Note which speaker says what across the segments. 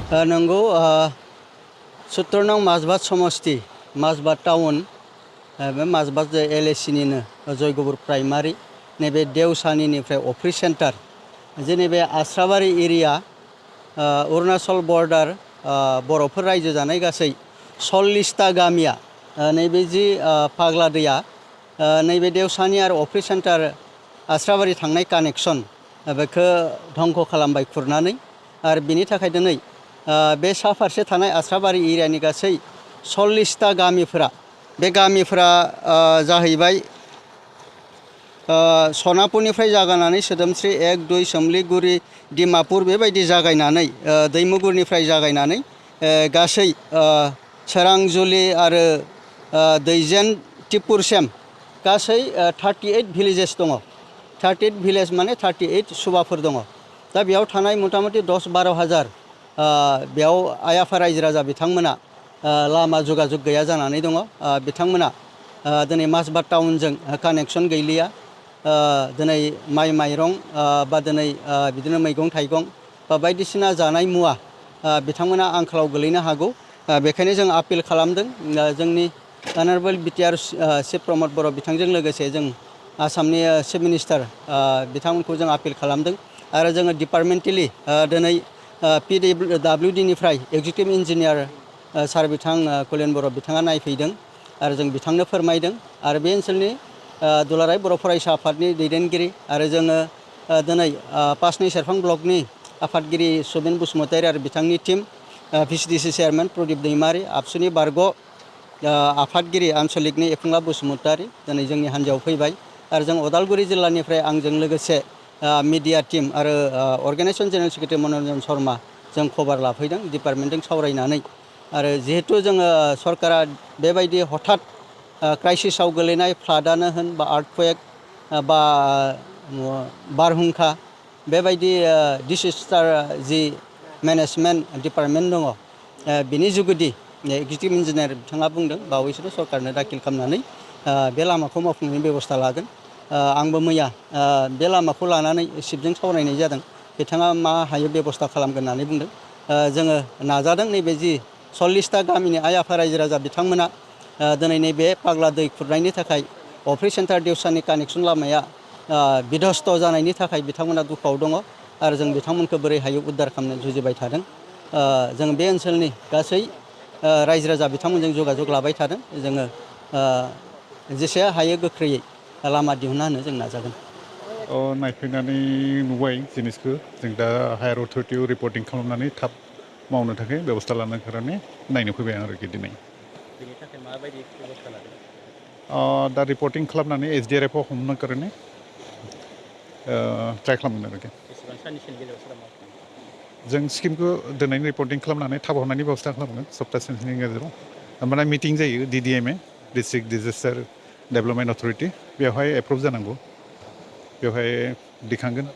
Speaker 1: नंगौ 17 नং माजबाद समष्टि माजबाद टाउन बे माजबाद एलएसिनिनो जयगुबुर प्राइमारि नैबे देवसानिनिफ्राय अफिस सेन्टार जे बे आस्राबारि एरिया अरुणाचल बर्डार बर'फोर रायजो जानाय गासै 40टा गामिया नैबे जि फाग्ला दैया नैबे देवसानि आरो अफिस सेन्टार आस्राबारि थांनाय कानेक्सन बेखौ धंख खालामबाय खुरनानै आरो बिनि थाखाय दिनै बे सा फारसे थानाय आस्राबारि एरियानि गासै 40टा गामिफोरा बे गामिफोरा जाहैबाय सनापुरनिफ्राय जागायनानै सोदोमस्रि 1, 2 सोमलिगुरि डिमापुर बेबायदि जागायनानै दैमुगुरनिफ्राय जागायनानै गासै सोरांजुलि आरो दैजेन टिपुरसिम गासै 38 भिलेजेस दङ 38 भिलेज माने 38 सुबाफोर दङ दा बेयाव थानाय मथा-मथि 10-12 हाजार बेयाव आइ आफा रायजो राजा बिथांमोना लामा जगाजग गैया जानानै दङ बिथांमोना दिनै माजबाद टाउनजों कानेक्सन गैलिया दिनै माइ माइरं बा दिनै बिदिनो मैगं थाइगं बा बायदिसिना जानाय मुवा बिथांमोना आंखालाव गोलैनो हागौ बेखायनो जों आपिल खालामदों जोंनि अनारेबल बिटिआर चिफ प्रमद बर' बिथांजों लोगोसे जों आसामनि चिफ मिनिस्टार बिथांमोनखौ जों आपिल खालामदों आरो जोङो डिपार्टमेन्टेलि दिनै PWDनिफ्राय एक्जिकिउटिभ इन्जिनियार सार बिथां फुलेन बर' बिथाङा नायफैदों आरो जों बिथांनो फोरमायदों आरो बे ओनसोलनि दुलाराय बर' फरायसा आफादनि दैदेनगिरि आरो जोङो दिनै पासनि सेरफां ब्लकनि आफादगिरि सुबिन बसुमतारी आरो बिथांनि team VCDC chairman Pradip Daimary आबसुनि बारग' आफादगिरि आन्चलिकनि एफुंला बसुमतारी दिनै जोंनि हान्जायाव फैबाय आरो जों उदालगुरि जिल्लानिफ्राय आंजों लोगोसे मिडिया टीम आरो organisation general secretary Manoranjan Sharma जों खबर लाफैदों डिपार्टमेन्टजों सावरायनानै आरो जिहेतु जोङो सरकारा बेबायदि हठात क्राइसिसाव गोलैनाय फ्लाडानो होन बा आर्थकुवेक बा बारहुंखा बेबायदि डिसेस्टार जि मेनेजमेन्ट डिपार्टमेन्ट दङ बिनि जुगुदि एक्जिकिउटिभ इन्जिनियार बिथाङा बुंदों बावैसोनो सरकारनो दाखिल खालामनानै बे लामाखौ मावफुंनायनि बेबस्था लागोन आंबो मैया बे लामाखौ लानानै चिफजों सावरायनाय जादों बिथाङा मा हायो बेबस्था खालामगोन होननानै बुंदों जोङो नाजादों नैबे जि 40टा गामिनि आइ आफा रायजो राजा बिथांमोना दिनै नैबे फाग्ला दै खुरनायनि थाखाय अफिस सेन्टार देवसानि कानेक्सन लामाया बिध्वस्त जानायनि थाखाय बिथांमोना दुखुआव दङ आरो जों बिथांमोनखौ बोरै हायो उद्धार खालामनो जुजिबाय थादों जों बे ओनसोलनि गासै रायजो राजा बिथांमोनजों जगाजग लाबाय थादों जोङो जेसे हायो गोख्रैयै लामा दिहुनना होनो जों नाजागोन
Speaker 2: नायफैनानै नुबाय जिनिसखौ जों दा हायार अथरिटियाव रिपर्टिं खालामनानै थाब मावनो थाखाय बेबस्था लानो खारने नायनो फैबाय आरोखि दिनै
Speaker 1: बेनि थाखाय माबायदि बेबस्था लादों
Speaker 2: दा रिपर्टिं खालामनानै SDRF आव हमनो खारने ट्राइ खालामगोन आरोखि
Speaker 1: बेसेबां साननि गेजेराव सोरबा
Speaker 2: जों स्किमखौ दिनै रिपर्टिं खालामनानै थाब हरनायनि बेबस्था खालामगोन सप्तासेनि गेजेराव होमबाना मिटिं जायो DDMA district disaster development authority बेवहाय एप्रुभ जानांगौ बेवहाय दिखांगोन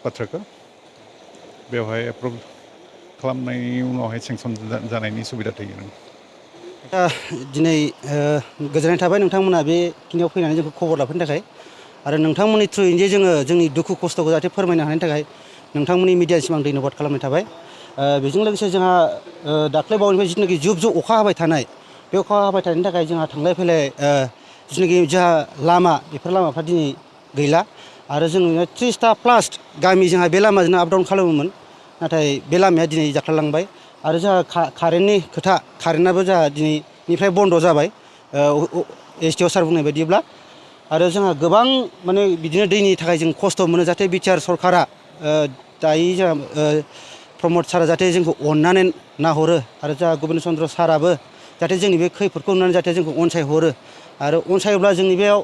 Speaker 2: बाथ्राखौ बेवहाय एप्रुभ खालामनायनि उनावहाय सेंसन जानायनि सुबिदा थायो
Speaker 3: दिनै गोजोननाय थाबाय नोंथांमोना बेखिनियाव फैनानै जोंखौ खबर लाफैनो थाखाय आरो नोंथांमोननि थ्रुयै जे जोङो जोंनि दुखु खस्थ'खौ जाहाथे फोरमायनो हानायनि थाखाय नोंथांमोननि मिडियासिम आं धन्यबाद खालामनाय थाबाय बेजों लोगोसे जोंहा दाख्लै बावैनिफ्राय जिथुनाखि जुब जुब अखा हाबाय थानाय बे अखा हाबाय थानायनि थाखाय जोंहा थांलाय फैलाय जिथुनाखि जोंहा लामा बेफोर लामाफ्रा दिनै गैला आरो जोङो 30टा प्लास गामि जोंहा बे लामाजोंनो आप डाउन खालामोमोन नाथाय बे लामाया दिनै जाख्लालांबाय आरो जोंहा कारेन्टनि खोथा कारेन्टआबो जोंहा दिनैनिफ्राय बन्द जाबाय SDO सार बुंनाय बायदिब्ला आरो जोंहा गोबां माने बिदिनो दैनि थाखाय जों खस्थ' मोनो जाहाथे बिटिआर सरकारा दायो जोंहा प्रमद सारा जाहाथे जोंखौ अननानै नाहरो आरो जोंहा गबिन्द चन्द्र साराबो जाहाथे जोंनि बे खैफोदखौ नुनानै जाहाथे जोंखौ अनसायहरो आरो अनसायोब्ला जोंनि बेयाव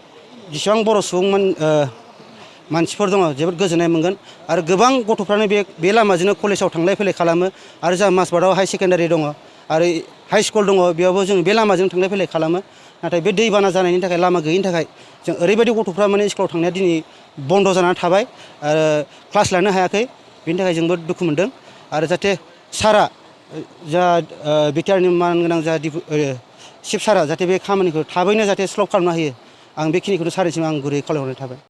Speaker 3: जेसेबां बर' सुबुं मानसिफोर दङ जोबोद गोजोननाय मोनगोन आरो गोबां गथ'फ्रानो बे लामाजोंनो कलेजाव थांलाय फैलाय खालामो आरो जोंहा माजबादाव हाई सेकेन्डारि दङ आरो हाई स्कुल दङ बेयावबो जों बे लामाजों थांलाय फैलाय खालामो नाथाय बे दैबाना जानायनि थाखाय लामा गैयिनि थाखाय जों ओरैबायदि गथ'फ्रा माने स्कुलाव थांनाया दिनै बन्द जानानै थाबाय आरो क्लास लानो हायाखै बेनि थाखाय जोंबो दुखु मोनदों आरो जाहाथे सारा जा बिटिआरनि मानगोनां जा चिफ सारा जाहाथे बे खामानिखौ थाबैनो जाहाथे सल्भ खालामना होयो आं बेखिनिखौनो सारनिसिम आं गुरै खावलायहरनाय थाबाय